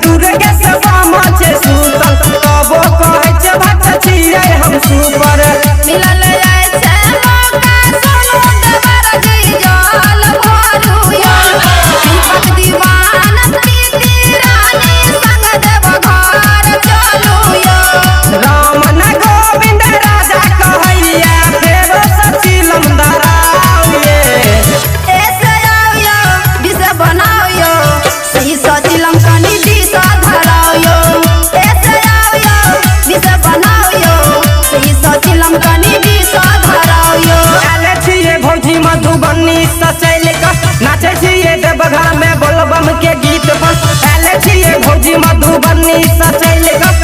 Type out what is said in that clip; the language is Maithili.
दुर्गे से बामा छै सुतल तबो कहै छै भक्त छियै हम सुपर। मिलल जाय छै मौका सुनू देवर जी जल भरू यो। दीपक दीवान प्रीति रानी संग देव घर चलू यो। रामन गोविंद राजा कहैया फेरो सचिलम धराउ ये। ऐसे आओ यो विष बनाओ यो सही सचिलम कनी विष धराओ यो। ऐसे आओ यो विष बनाओ यो सही सचिलम कनी विष धराओ यो। आयल छियै भौजी मधुबनी से चलि कऽ नाचै छियै देवघर में बोलबम के गीत पर। आयल छियै भौजी मधुबनी से चलि कऽ